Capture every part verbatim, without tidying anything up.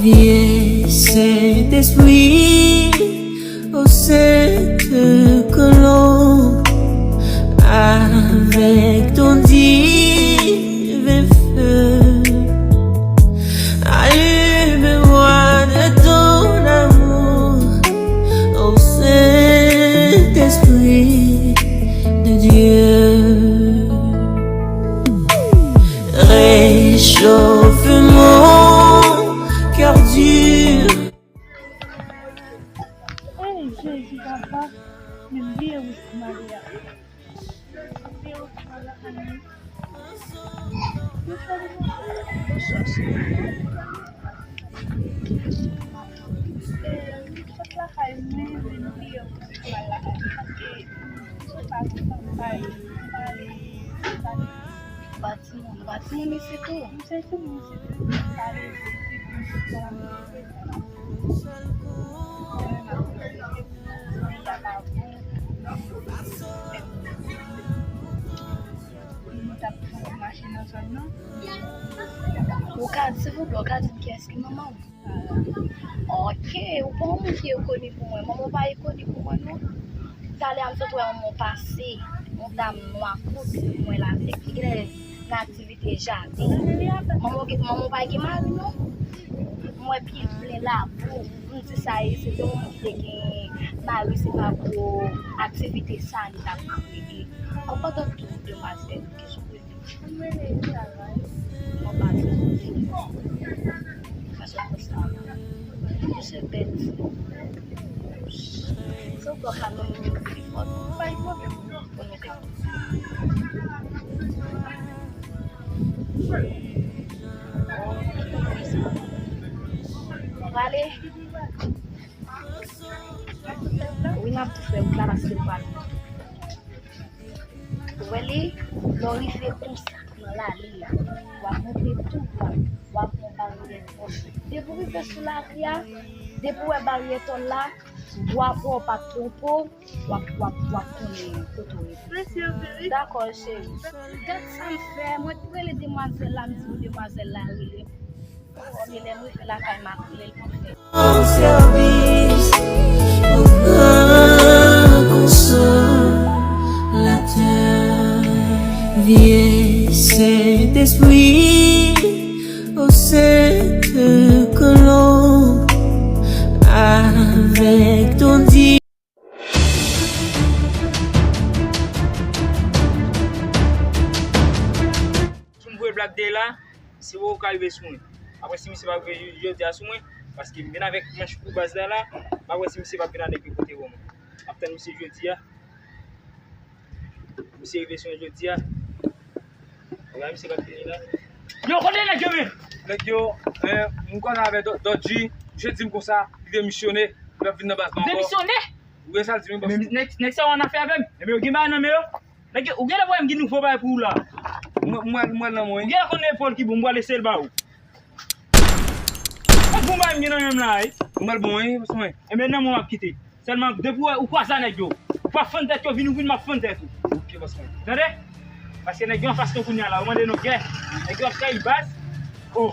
Viens, Saint-Esprit, au centre que l'on avec ton divin feu. Allume-moi de ton amour, ô Saint-Esprit de Dieu. Réchauffe mon cœur dur. Hey, Jezi, papa, men bliye wi pou Maria. Ou pa timoun, ou pa timoun isit tou. Ou ka, silvouplè, ou ka di m kiyès ki manman w? Ok, ou pa yon moun ki rekoni pou mwen. Manman w pa rekoni pou mwen, non. Talè a m sot wè yon manman pase, yon dam nwa kout, mwen la, ki gen nan aktivite jaden. Manman w gen, manman w pa gen mari, non? M wè pye l plen labou. M di sa ye, se te yon moun ki te gen mari, se pa pou aktivite sa li t ap kreye. An pandan tout demwazèl, ki sou Mwen pa di. Mwen pa di. Mwen se konsa. Mwen se bèt. Se w pa ka menm yon telefòn. Pa gen pwoblèm. Bon, nou te. Prale. Wi, n ap tou fè wout la paske nou pral. Ou wè li, lè w rive konsa nan lari a, w ap monte tou dwat, w ap wè baryè tòl. Depi w rive sou lari a, depi w wè baryè tòl la, dwa pa w pa twonpe w, w ap, w ap, w ap konnen kote w ye. Dakò, cheri. Gad sa m fè, mwen t rele demwazèl la, m di pou demwazèl la rele m. Premye lè m rive lakay m ap rele l pou fè. Service au grand consolateur. Viens, Saint-Esprit, au centre que l'on avec ton divin. Si m voye Black Day la, si ou ka rive sou mwen. Apre si misye pa rive jodi a sou mwen, paske m vin avèk manch pou baz la la, m ap wè si misye pa vin avèk li pote pou mwen. M ap tann misye jodi a. Misye rive sou mwen jodi a. Ou wè misye pa vini la. Yo, kote nèg yo men? Nèg yo, eh, m konnen avè Dò-, Dodgy, misye di m konsa, li demisyone, li p ap vin nan baz la ankò. Demisyone? Ou wè sa l di m, bòs? Men nèg, nèg sa yo annafè avè m. Ebyen, yo gen bagay nan men yo. Nèg yo, ou genlè wè m gen nouvo bagay pou ou la. Mwen, mwen, mwen nan mwen. Ou genlè konn epòl ki bon, m pral eseye l ba ou. Mwen bon bagay m gen nan men m la, wi. Ou mal bon, wi, bòs mwen. Ebyen, nan mwen m ap kite. Sèlman, depi w wè, ou kwaze a nèg yo. Ou pa fann tèt yo, vin ou vin, m ap fann tèt ou. Ok, bòs mwen. Tande? Paske nèg yo anfas nou kounye a la, ou mande nou kè. Nèg yo ap trayi baz. Oh.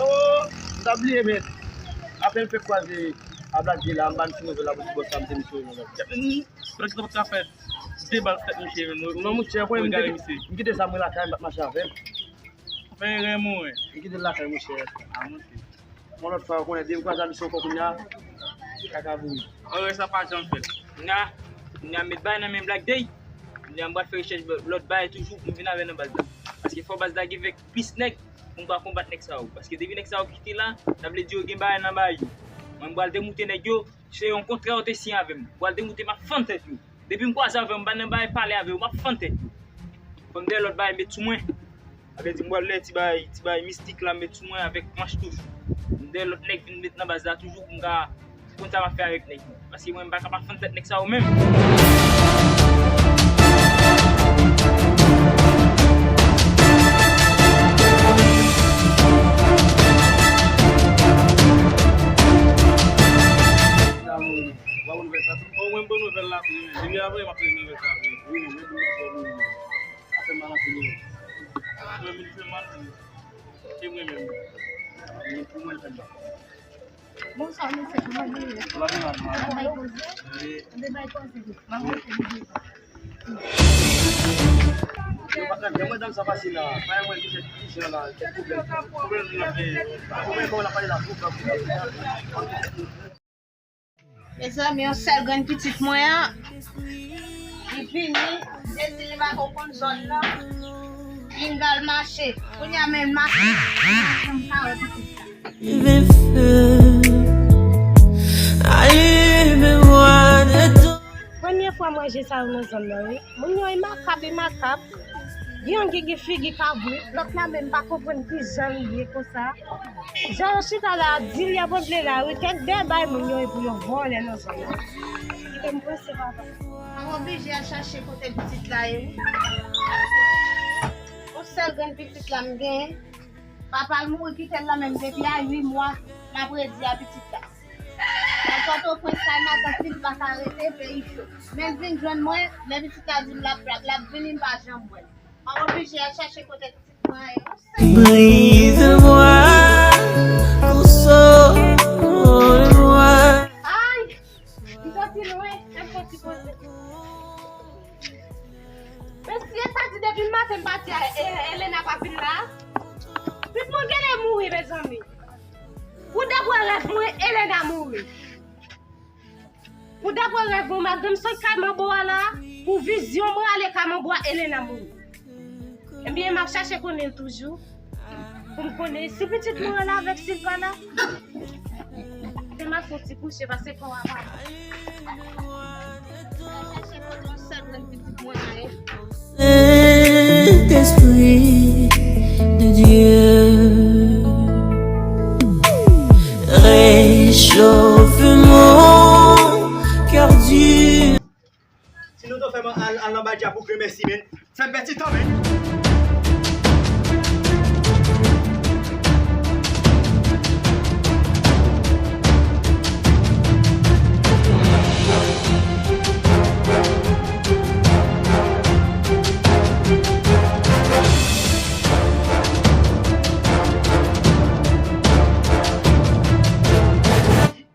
Oh, m ta bliye, men apèl fèk kwaze a Black Day la, m ba misye nouvèl la pou ti bòs la, m te misye. Black Day pa t ka fè de bal tèt misye, men. Non, monchè, konnen m kite, m kite zam mwen lakay, m pa t mache avè l. Fè erè mwen. M kite l lakay, monchè. A, monchè. Yon lòt fwa, ou konnen, depi m kwaze a misye ankò kounye a, kaka bouri. Erè sa pa janm fèt. Kounye a, kounye a m met bagay nan men Black Day. Kounye a m pral fè rechèch lòt bagay toujou pou m vin avè nan baz la. Paske fò baz la gen vèk plis nèg pou m ka konbat nèg sa yo. Paske depi nèg sa yo kite la, sa vle di yo gen bagay nan bagay yo. Mwen m pral demoute nèg yo, se yon kontrè yo te siyen avè m. M pral demoute, m ap fann tèt yo. Depi m kwaze avè yo, m pa nan bagay pale avè yo, m ap fann tèt yo. Fò m dèyè lòt bagay met sou mwen. Sa vle di m pral lè ti bagay, ti bagay mistik la m met sou mwen avèk manch toujou. M dèyè lòt nèg vin met nan baz la toujou pou m ka konn sa m ap fè avèk nèg yo. Paske mwen m pa ka pa fann tèt nèg sa yo menm. Bonswa, mesye, kòman nou ye? N ap bay koze? N ap bay koze. M ap monte videyo. Yo, pa gade, madanm sa pase la. Pa yon mwen ki fè ti jan la, kèk pwoblèm. Pwoblèm nou ap gen. Pwoblèm kòman n ap pale la, pwoblèm. Mezanmi, yon sèl grenn pitit mwen an, li vini, li te di li pa ko konn zòn nan, li vin al mache. Kounye a menm mache, m pa wè pitit la. Premye fwa m wè je sa yo nan zòn nan, wi. Moun yo imakab, imakab. Gen youn ki gen figi kabrit, lòt la menm pa konprann ki jan li ye konsa. Jan yo chita la, di li ap antre la, wi, kèk dèyè bay moun yo, epi yo vòlè nan zòn nan. Kite m panse, papa. M oblije al chache kote pitit la ye, wi. Yon sèl grenn pitit la m genyen. Papa l mouri kite l la menm depi a uit mwa, m ap redi a pitit la. Nan Pòtoprens, kay matant li, li pa ka rete, peyi cho. Men l vin jwenn mwen, lè pitit la di m l ap, l ap vini, m pa janm wè l. M ap oblije al chache kote pitit mwen an ye. Brise-moi, console-moi. Ay! M santi lwen, m santi kote. Mesye, sa di depi maten m pati a, e, Elena pa vin la. Pitit mwen genlè mouri, mezanmi. Pou daprè rèv mwen, Elena mouri. Pou daprè rèv mwen, malgre m sot kay manbo a la, pou vizyon mwen ale kay manbo a, Elena mouri. Ebyen, m ap chache konnen l toujou. Pou m konnen si pitit mwen an la avèk si l pa la. Te m ap fè yon ti kouche, pase kò a pa. Al chache kote yon sèl grenn pitit mwen an ye. Saint-Esprit de Dieu, réchauffe mon cœur dur. Si nou t fè m al, al nan badja pou gremèsi, men. Fè m pèdi tan, men.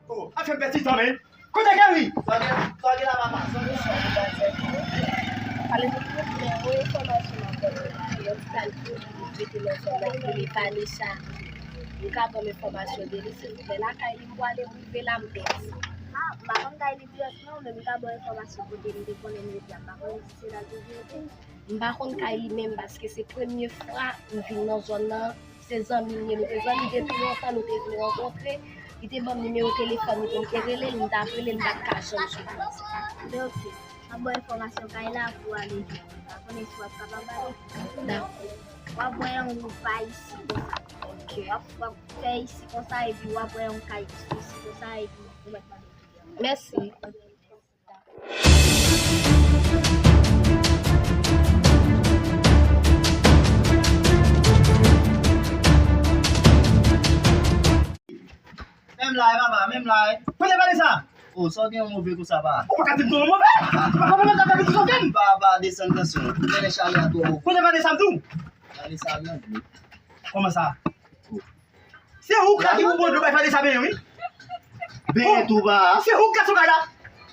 Oh, ap fè m pèdi tan, men. Kote Gary? Sa w gen, sa w gen la, papa? Sa w gen? Pale pou tout, men yon enfòmasyon m ap ba w la, yon ti kalkil ki rete nan zòn nan, ki rele Vanessa. Ou ka ban m enfòmasyon de li, silvouplè? Lakay li, m pwale, m rive la, m pèdi. Ah, m pa konn kay li dirèk non, men m ka ba w enfòmasyon kote m te konnen m rete a. M pa konnen si se la l toujou rete. M pa konn kay li menm, paske se premye fwa m vin nan zòn nan. Se zanmi m ye, nou te zanmi depi lontan, nou te vle rankontre. Li te ban m nimewo telefòn li pou m te rele l, m t ap rele l, m pa t ka janm jwenn li. Men oke, m ap ba w enfòmasyon kay la pou w ale jwenn li. M pa konnen si w ap kapab ale. Dakò. W ap wè yon wout pa isi konsa. Oke. W ap, w ap fè isi konsa, epi w ap wè yon kay isi konsa, epi ou mèt mande kiyès. Mèsi. Menm la, e papa, menm la, e. Kote Vanessa? Oh, sa w gen move konsa, pa? Ou pa ka di m tou move! Ou pa ka move, sa fè pitit sòti m! Pa, pa, desann tansyon. Ou konnen chalè a twò wo. Kote Vanessa, m di w? Vanessa nan dlo. Kòman sa? Oh. Se ou k la ki pou pran dlo bay Vanessa benyen, wi. Benyen tou, pa. Se ou k la sou kay la.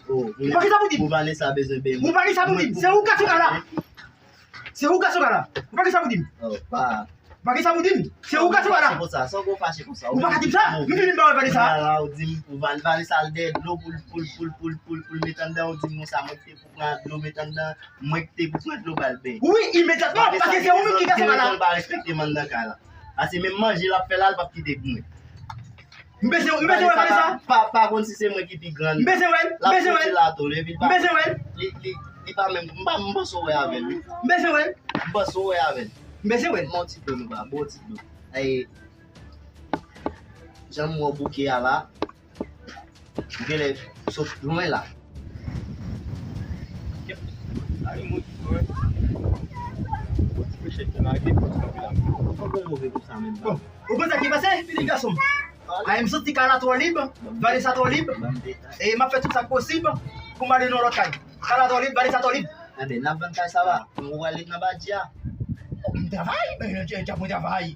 Oh, pou Vanessa pou di m. Pou Vanessa bezwen benyen. Pou Vanessa pou di m. Se ou k la sou kay la. Se ou k la sou kay la. Ou pa gen sa pou di m. Oh, pa. Ou pa gen sa pou di m. Se ou k la sou kay la. Fache konsa, sa w gon fache konsa. Ou pa ka di m sa. M vini m pa wè Vanessa. Kounya la, ou di m pou Van-, Vanessa al dèyè dlo pou l, pou l, pou l met anndan, ou di m konsa, mwen ki te pou pran dlo, met anndan, mwen ki te pou pran dlo ba l benyen. Wi, imedyatman, paske se ou menm ki ka fè bagay la. Vanessa, pa respekte m anndan kay la. Paske menm manje l ap fè la, l p ap kite pou mwen. M bezwen, m bezwen wè Vanessa. Pa, pa, pa konn si se mwen ki pi grann. M bezwen wè l, m bezwen wè l. L ap soti la tou, epi l pa. M bezwen wè l. Li, li, li pa menm, m pa, m panse w wè avè l, wi. M bezwen wè l. M panse w wè avè l. M bezwen wè l. Ban w ti dlo nou ba, ban w ti dlo. Ay, jan m wè w bouke a la. Ou genlè sot lwen la. Ou bon move pou sa menm, pa. Ou konn sa ki pase, pitit gason m? Ay, m santi kay la twò lib, Vanessa twò lib. E m ap fè tout sa k posib pou m ale nan lòt kay. Kay la twò lib, Vanessa twò lib. Enben, n ap vann kay sa va. Ou prale nan badji a. M travay, men, djab mwen travay.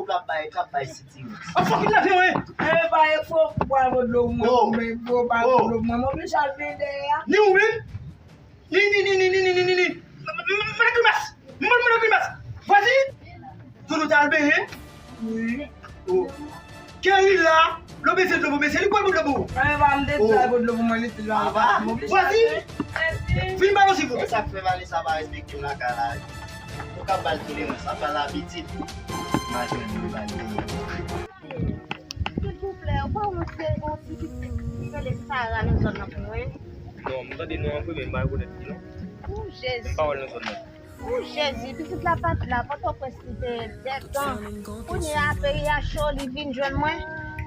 ou k ap bay, k ap bay sitire. An fòk vin lave mwen. E pa e fò, ou pa vo dlo pou mwen, Oh. Ou menm, ou pa vo Oh. dlo pou mwen, mwen oblije al benyen dèyè a. Ni ou menm? Ni, ni, ni, ni, ni, ni, ni, ni, ni. M, m, m, mande grimas. M, mande grimas. Vwazin, Doudou t al benyen? Wi. Oh. Kerry la, lè w bezwen dlo pou mesye, li pral pran dlo pou ou. Mwen pa m te di al pran dlo pou mwen, li te la. Vwazin, vin ba nou silvouplè. E sa k fè Vanessa pa respekte m lakay la. Ou ka ba l tolerans, sa pa labitit. M a jwenn li ba l tolerans. Silvouplè, ou pa wont se yon ti pitit ki rele Sara nan zòn nan pou mwen? Non, m tande non an vre, men m pa rekonèt li non. O Jezi. M pa wè l nan zòn nan. O Jezi, pitit la pa t la, Pòtoprens li te ye dètan. Kounye a peyi a cho, li vin jwenn mwen.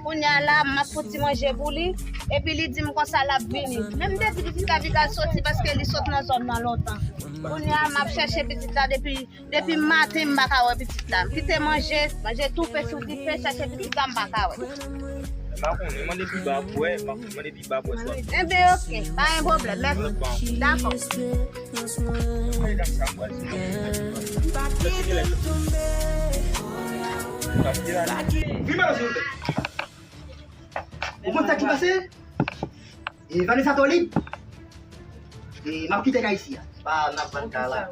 Kounye a la, m ap fouti manje pou li. Epi li di m konsa l ap vini. Men m te di pitit la vin al soti paske li sot nan zòn nan lontan. Kounye a, m ap chèche pitit la depi Depi maten m pa ka wè pitit la. M kite manje, manje toufe sou dife, chèche pitit la m pa ka wè. M pa konnen, mande pi ba pou wè, m pa konnen, mande pi ba pou wè swa. Enben, oke, pa gen pwoblèm, mèsi. Dakò. Vin ba nou, silvouplè. Ou konn sa ki pase? E Vanessa twò lib. E m ap kite kay isi a. Pa, n ap vann kay la.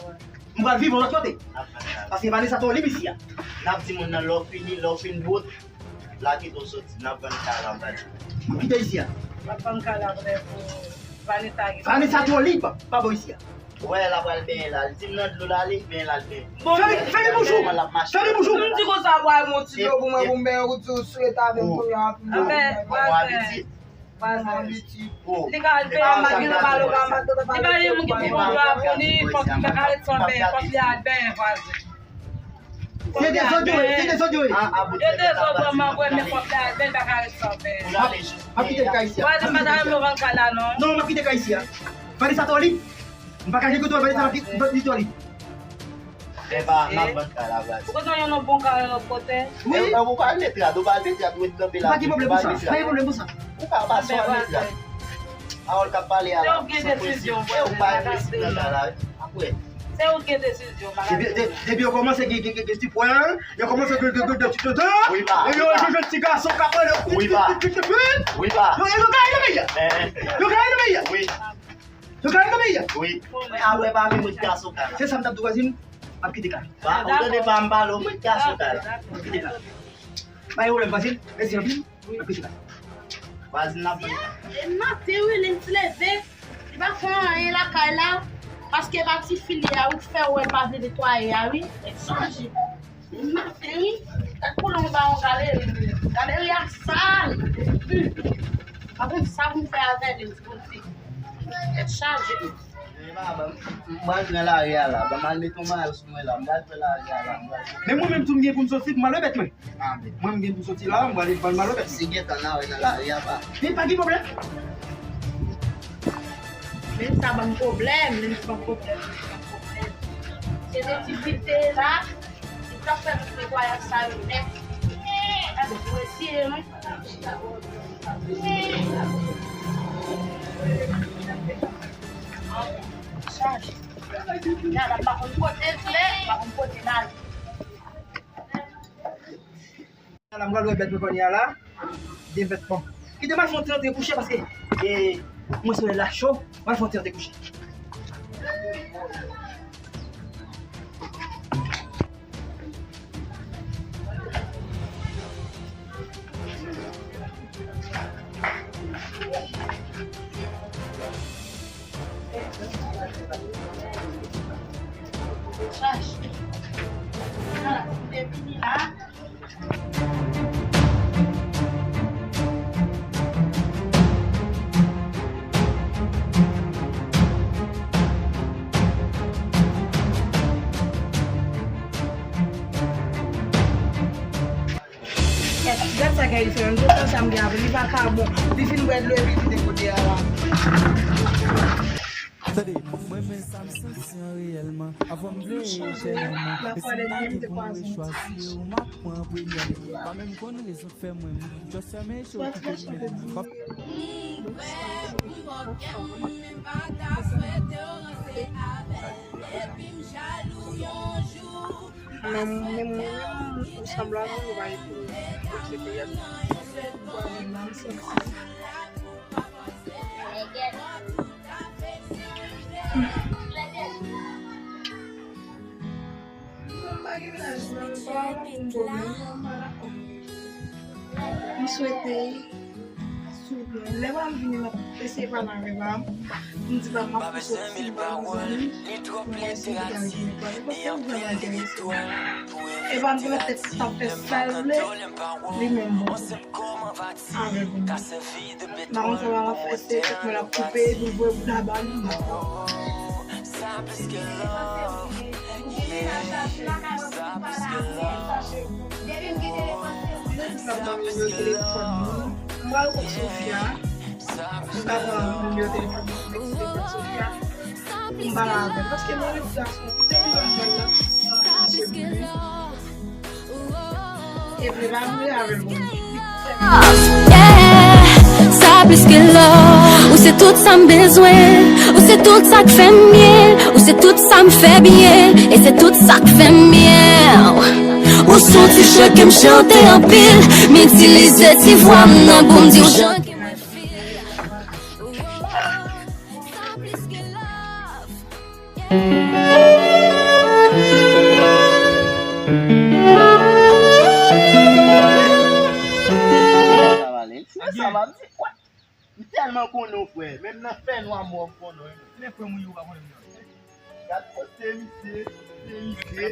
M pral viv yon lòt kote. N ap vann kay la. Paske Vanessa twò lib isi a. N ap di moun nan lè w fini, lè w fin bout, la kite w soti. N ap vann kay la, m pral di. M ap kite isi a. M ap vann kay la, vre, pou Vanessa gen Vanessa twò lib, pa bò isi a. Wè, l ap al benyen la. Li di m nan dlo la, li benyen la, li benyen. Bon, fèmen, fèmen bouch ou. Fèmen bouch ou. M di konsa, bwè yon ti dlo pou mwen, pou m benyen, ou di w sou eta avè m kounye a. Anben, bon, vwazin. Vwazin. Li ka al benyen, malgre l pa lo ka, li pa gen moun ki pou pran dlo a pou li, fòk li pa ka ret san benyen, fòk li al benyen, vwazin. Se dezòd yo ye, se dezòd yo ye. E dezòd vrèman vre, men fòk li al benyen, li pa ka ret san benyen. M ap kite kay isi a. Vwazin, m pa ta renmen w vann kay la, non. Non, m ap kite kay isi a. Vanessa twò lib. M pa ka gen kote w, Vanessa, m ap kite, m ap kite w li. Epa, n ap vann kay la, vwazin. Ou bezwen yon bon kay lòt kote? Wi. E, e, ou pa al met rad, ou pa al met rad, ou ret kanpe la. Pa gen pwoblèm pou sa. Pa gen pwoblèm pou sa. Ou ka pase w al met rad. Pawòl k ap pale a la, san prensip. E ou pa gen prensip nan kay la, wi. Apre. Se ou ki gen desizyon, pa gen. Depi, de-, depi yo kòmanse gen, gen, gen, gen ti pwen, yo kòmanse gen, gen, gen, gen ti tete. Wi, pa. E yo, yo jwenn ti gason k ap pale. Wi, pa. Wi, pa. Yo, yo gaye nan peyi a. Yo gaye nan peyi a. Wi. Yo gaye nan peyi a. Wi. A wè pa vin mwen gason kay la. Se sa m t ap di w, vwazin, m ap kite kay. Ba, ou tande pa m pale, ou mwen gason kay la. M ap kite kay. Pa gen pwoblèm, vwazin. Mèsi anpil. M ap kite kay. Vwazin, n ap vann. E maten wi, li t leve. Li pa fè anyen lakay la. Paske pa ti fi li a, wi, k fè wè l pa vle netwaye a, wi. Nèg chanje. Maten, wi. Tèt koule m pa yon galeri. Galeri a sal. Hmm. Pa konn sa pou m fè avè li, m di Bondye. Tèt chaje. M pral pran lari a la. Ban m al met yon mayo sou mwen la. M pral pran lari a la. M pral pran. Men mwen menm tou m gen pou m soti pou m al wè bèt mwen. Mwen m gen pou m soti la, m pral, pral al wè bèt mwen. Si gentan n a wè nan lari a pa. Men pa gen pwoblèm. Men sa ban m pwoblèm, men sa ban m pwoblèm, men sa ban m pwoblèm. Se de ti fi te la, li t ap fè tout netwayaj sa yo nèt. Gade, pou retire, non? Chaje. Gade, m pa konn kote l vle, m pa konn kote l ale. La, m pral wè bèt mwen kounye a la. Gen bèt pòm. Kite m al fè yon ti rantre kouche paske, e, mwen solèy la cho, m al fè yon ti rantre kouche. Gad sa Gaël fè menm, tout tan sa m gen avè l, li pa ka bon. Li fin bwè dlo epi l kite kote a la. Tande, mwen menm sa m santi an reyèlman. Avan m vle etènèlman. E si m pa gen pou mwen chwazi, se ou m ap pran an premyè. Pa menm konn rezon k fè mwen just fèmen je w kite m. Menm, menm mwen menm, ou sanble avè m, ou pa gen pou mwen. Se peryòd. M swete, silvouplè, lè pa m vini, m ap eseye pale avè pa m. M di pa m ap soti, pa m zanmi. Mwen eseye pale avè pa m. Paske m vrèman enterese. E pa m gen tèt k ap fè sa l vle. Li menm bon. Avè pou mwen. Maman sa va fè se tèt mwen ap koupe epi l voye bouda ba li. Sa plis ke love. Yeah. Sa plis ke love. Depi m gen telefòn se ou. Depi sa m nan nimewo telefòn li. M pral wè Sofia. M ta pran nimewo telefòn li pou m eseye wè Sofia. Pou m pale avè l. Paske mwen menm gason, depi lè m jwenn nan, sa plis ke love. Yeah, sa plis ke love. Ou se tout sa m bezwen. Ou se tout sa k fè m byen. Ou se tout sa m fè byen. E se tout sa k fè m byen. Ou se yon ti chant ke m chante anpil. M itilize ti vwa m nan pou m di w jan ke mwen feel. Sa plis ke love. Sa va, Lens? Sa va, m di, kwè. M tèlman konnen w, frè. Menm nan fènwa, m wè w konnen w. Men frè m, wi, ou pa konnen m nan. Gad kote misye, se misye.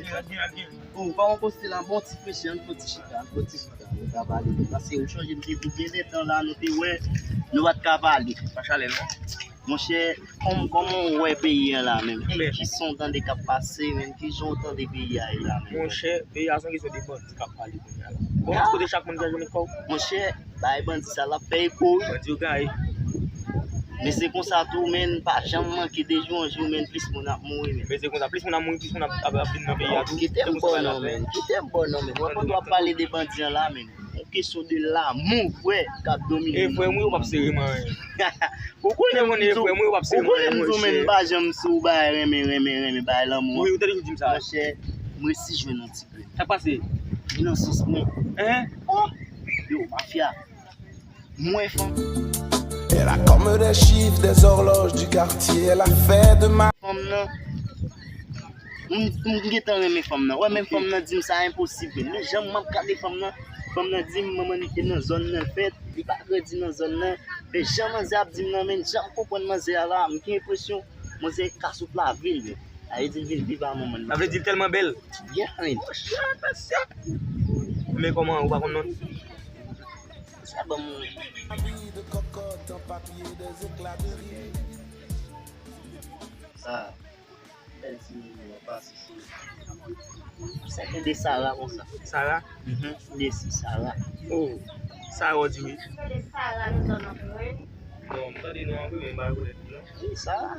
Oh, pa yon kote la, bon ti frechi, ann fè ti chita, ann fè ti chita. Nou ka pale, paske ou chonje m te di w gen de tan la, nou te wè, nou pa t ka pale. Pa chalè, non. Monchè, kòm, kòman w wè peyi a la menm? E ki son w tande k ap pase menm? Ki jan w tande peyi a ye la menm? Monchè, peyi a se yon kesyon de bandi k ap pale kounye a la. Bon, kote chak moun gen jounen kò w? Monchè, bay bandi sa l ap fè eko, wi. Bandi yo gaye. Men se konsa tou, menn, pa janm manke de jou an jou, menn, plis moun ap mouri, menn. Men se konsa, plis moun ap mouri, plis moun ap, ap, ap vin nan peyi a tou. Kite m ba w non, menn. Kite m ba w non, menn. Ou wè pandan w ap pale de bandi an la, menn. Yon kesyon de lanmou, frè, k ap domine. E frè m, wi, ou p ap sere m anyen. Ou konnen m di w, ou konnen m di w, menn, m pa janm sou bagay renmen, renmen, renmen, bagay lanmou an. Wi, ou te toujou di m sa. Monchè, m resi jwenn yon ti grenn. Sa k pase? Li nan sans mwen. Hein? Oh! Yo, mafya. Mwen fanm. Elle a comme des chiffres, des horloges du quartier, elle a fait de ma... Fanm nan. M, m gentan renmen fanm nan. Wè, men fanm nan di m sa enposib. Men jan m ap gade fanm nan, fanm nan di m manman li te nan zòn nan fèt, li pa grandi nan zòn nan. Men jan manzè ap di m nan, men jan m konprann manzè a la, m gen enpresyon manzè ka sot lavil, men. Sa vle di l vin viv a manman l. Sa vle di l tèlman bèl. Yeah, men. Oh, shit, shit. Men kòman, ou pa konn non l? Sa ban m. Sa. Bèl ti moun yo pase sou. Sa gen de Sara konsa. Sara? Mhm. De si Sara. Oh, Sara w di wi. Sara, nou tande non, wi, men m pa rekonèt li non. Wi, Sara.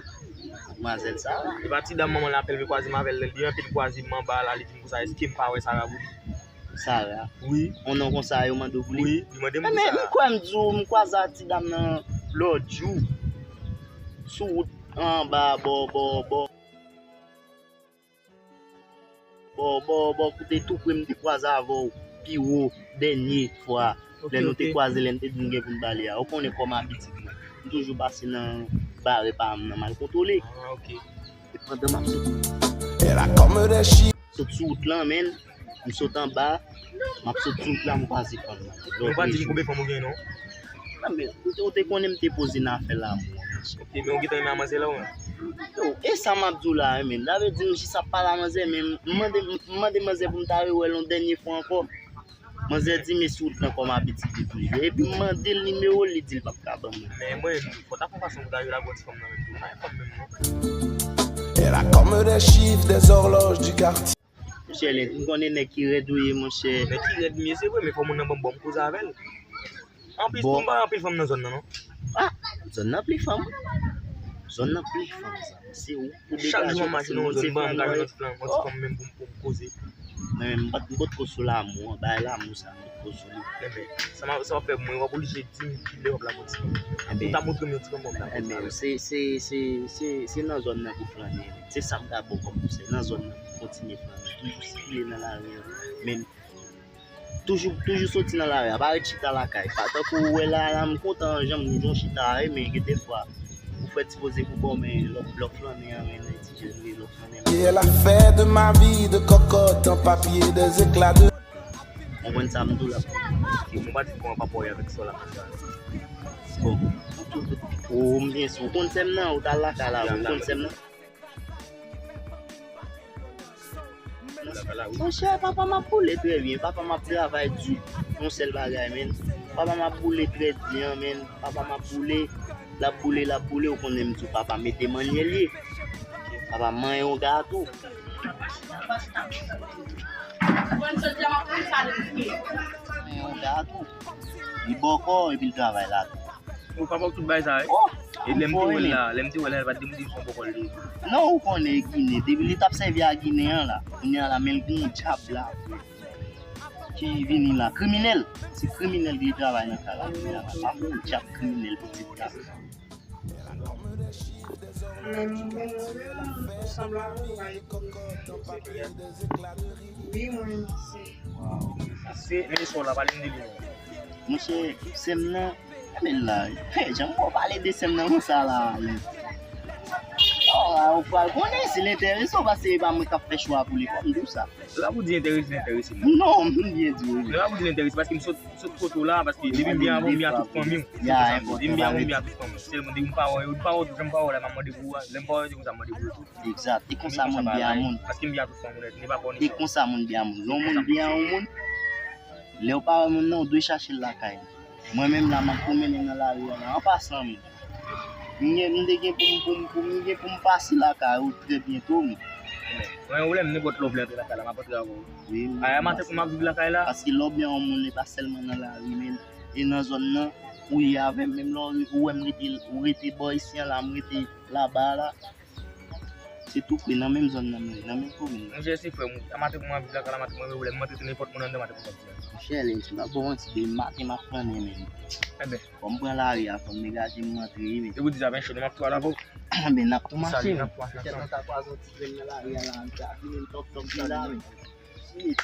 Madmwazèl Sara. E pa ti dam manman l apèl, men kwaze m avè l, li anpil kwaze m anba la, li di m konsa, èske m pa wè Sara pou li? Sara. Wi. Yon non konsa yo mande w pou li? Wi, li mande m pou Sara. Men m kwè m di w, m kwaze ak ti dam nan lòt jou. Sou wout anba, bò, bò, bò, bò. Bò, bò, bò, kote tou pre m te kwaze avè w pi wo dènye fwa. Lè nou te kwaze, lè n te di n gen pou n ba li a, ou konnen kòm abitud mwen, m toujou pase nan bare pa m nan m al kontwole. E pandan m ap sot. Sot sou wout lan, men m sot anba, m ap sot sou wout la, m kwaze fanm nan. Ou pa di m konbyen fanm ou gen non? Ou te konnen m te poze nan afè lanmou an. Ok, men ou gentan renmen a manzè la ou menm? Yo, e sa m ap di w la, men sa vle di m jis ap pale a manzè, men m mande, m mande manzè pou m ta rewè l yon dènye fwa ankò. Manzè di m e sou wout lan kòm abitud li toujou. Epi m mande l nimewo l, li di l p ap ka ban mwen. Men mwen, fò w ta fè yon fason pou w ta rele avè ti fanm nan menm tou. Pa gen fanm menm non. Elle a comme des chiffres, des horloges du quartier. Monchè Lens, m konnen nèg ki rèd ou ye, monchè. Nèg ki rèd m ye, se vre, men fò moun nan ban m bon koze avè l. Anplis, tou m pa anpil fanm nan zòn nan non. Ah, zòn nan pli fanm. Zòn nan pli fanm sa. Se ou pou degaje. Chak jou m mache nan yon zòn, ban m gaje yon ti fanm, yon ti fanm menm pou m koze. Mwen menm, m potko sou lanmou an, bay lanmou sa, m potko sou li. Enben, sa w ap fè pou mwen, w ap oblije di m kilè w ap lage yon ti fanm. Ou ta montre m yon ti fanm, w ap lage yon ti fanm. Se, se, se, se, se nan zòn nan pou flannen. Se sa m ka ba w kòm konsèy. Nan zòn nan pou kontinye flannen. Toujou sikile nan lari an. Men, Toujou, toujou soti nan lari a, pa ret chita lakay. Pa tankou ou wè la, la m kontan jan m jan w chita a, men gen defwa ou fè ti poze pou kò, men lè w flannen an, men nan ti jèn li lè w flannen an. Et elle a fait de ma vie de cocotte un papier, des éclats de. Konprann sa m di w la. Mwen pa di kòman papa w ye avèk sè w la konsa. Bon. Ou m byen si w konn sè m nan, ou t al lakay la, ou konn sè m nan. Monchè, papa m ap boule trè byen. Papa m ap travay di. Yon sèl bagay, men. Papa m ap boule trè byen, men. Papa m ap boule. L ap boule, l ap boule. Ou konnen m di w papa m e te mannyè l ye. Papa m manyen yon gato. Manyen yon gato. Li bòkò epi l travay la tou. Ou pa wè tout bagay sa, wi. E lè m te wè l la, lè m te wè l la, li pa t di m di m se yon bòkò l te ye. Non, ou konnen e ginen. Depi li t ap sèvi a ginen an la, kounye a la, men l gen yon djab la ki vini la. Kriminèl. Se kriminèl ki travay nan kay la kounye a la. Pa gen yon djab kriminèl pitit la. Men mwen menm, mwen menm, ansanm avè w, ou pa ekri. Wi, mwen, se. Se, men sè w la, pale m de li non. Monchè, sè m nan, men la, jan m pale de sè m nan konsa la, men. Oh, ou pral konnen si l enterese w, paske e pa mwen k ap fè chwa pou li, fò m di w sa. Lè w ap di enterese, enterese m. Non, m byen di w. Lè w ap di enterese, paske m sot, sot kote w la, paske depi m byen avè w, m byen a tout fanmi w. Depi m byen avè w, m byen a tout fanmi w. Sèlman depi m pa wè yo, m pa wè w, jan m pa wè w la, m ap mande pou ou a. Lè m pa wè yo, se konsa m mande pou ou tou. Egzat, e konsa moun byen a moun. Paske m byen a tout fanmi w nèt, li pa pa w nèt. E konsa moun byen a moun. Lè w monn byen a yon moun, lè w pa wè moun nan, ou dwe chache l lakay li. Mwen menm la, m ap pwomennen nan lari a la, an pasan menm. M gen, m te gen pou m, pou m, pou m, m gen pou m pase lakay ou trè byento menm. Mwen, ou lè m nenpòt lè w vle antre lakay la, m ap antre avè w. Wi, m. Aya maten pou m ap viv lakay la. Paske lè w byen a yon moun, e pa sèlman nan lari menm. E nan zòn nan, ou ye avè m, menm lè w wè m rete, ou rete bò isi a la, m rete laba a la. Se tou pre, nan menm zòn nan m ye, nan menm komin nan. Monchè, se frè m, a maten pou m ap viv lakay la, maten mwen, ou lè m antre nenpòt moun anndan, maten pou m ap di a. Monchè, Lens, m p ap ba w manti, depi maten m ap flannen menm. Enben. Fò m pran lari a, fò m degaje m antre wi, men. E pou di sa, men, chonn, m ap tou al avè w. Enben, n ap tou mache. N ap tou mache ansanm. Kèt, nou ta kwaze yon ti grenn nan lari a la, n ta vini n tòp tòp la, men. Shit.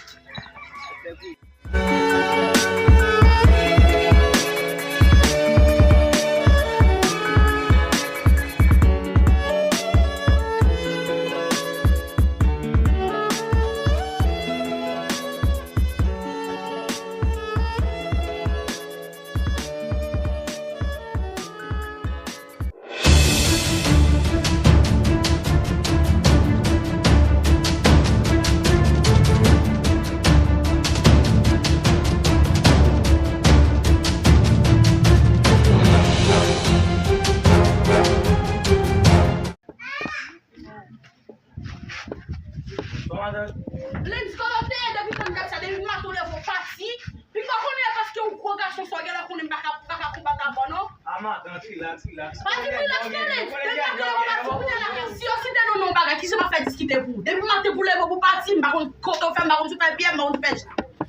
Lens, kòman w te ye depi tann dat sa, depi maten w leve w pati? Piga w konnen e paske w gwo gason sa w genlè konnen m pa ka, pa ka konbat avè w non. A madanm, rilaks, rilaks. Pa di rilaks non, Lens. Depi maten w leve w pati, kounye a la, si yo site non nan yon bagay, kisa w ap fè diskite pou? Depi maten pou w leve w pou pati, m pa konn kote w fè, m pa konn si w fè pye, m pa konn si w fè je.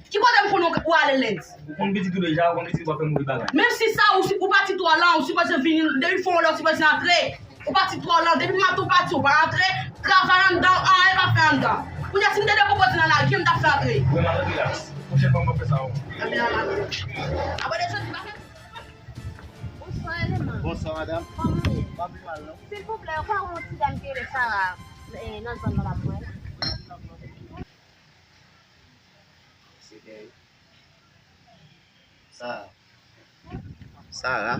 Ki kote m konn ou ale, Lens? Ou konn pitit ou deja, ou konn pitit ou ap fè move bagay. Menm si sa, ou, ou pati twò lan, ou sipoze vini, depi fò w lè, ou sipoze antre. Ou pati twò lan, depi maten ou pati, ou pa antre, travay anndan, anyen pa fè anndan. Kounye a, si m te dekonpoze nan lari, ki m t ap fè antre? Ou wè madanm, rilaks. Pwochèn fwa m ap fè sa, wi. Apre de jodi pa fè. Bonswa, Eleman. Bonswa, madanm. Kòman w ye? Pa pi mal, non. Silvouplè, ou ka yon ti dam ki rele Sara, eh, nan zòn nan la pou mwen? Se byen. Sa. Sara.